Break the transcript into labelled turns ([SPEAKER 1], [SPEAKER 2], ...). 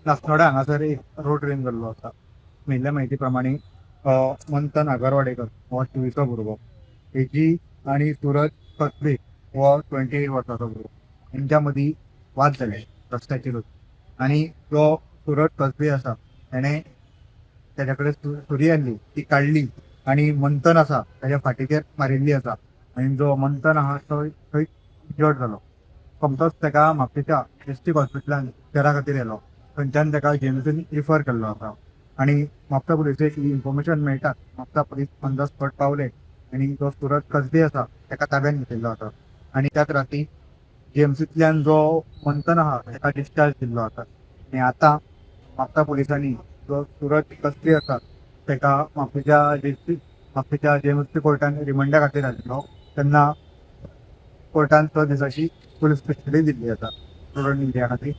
[SPEAKER 1] नास्नोडा हांगासर एक road rain जाल्लो आसा. मेळिल्ल्या म्हायती प्रमाणे मंथन आगरवाडेकर हो 24चो भुरगो हेजी आनी सूरज कसबे हो 28 वर्साचो भुरगो हेंच्या मदीं वाद जाले रस्त्याचेरूच आनी जो सूरज कसबे आसा तेणें तेज्या कडेन सुरी आहली, ती काडली आनी मंथन आसा तेज्या फाटीचेर मारिल्ली आसा आनी जो मंथन आहा तो थंय इंजर्ड जालो. सोमतोच तेका म्हापशेच्या डिस्ट्रिक्ट हॉस्पिटलान उपचारा खातीर व्हेलो. थंयच्यान तेका जीएमसीन रिफर केल्लो आसा आनी म्हापसा पुलिसेक ही इन्फॉर्मेशन मेळटात Mapusa police on the spot पावले आनी जो सूरज कसबे आसा तेका ताब्यात घेतिल्लो आसा आनी त्याच राती जीएमसींतल्यान जो मंथन आहा तेका डिस्चार्ज दिल्लो आसा आनी आतां म्हापसा पुलिसांनी जो सूरज कसबे आसा तेका म्हापशेच्या जीएमसी कोर्टान रिमांडा खातीर हाडिल्लो. तेन्ना कोर्टान 6 दिसांची पुलीस कस्टडी दिल्ली आसा. स्टुडंट इंडिया खातीर.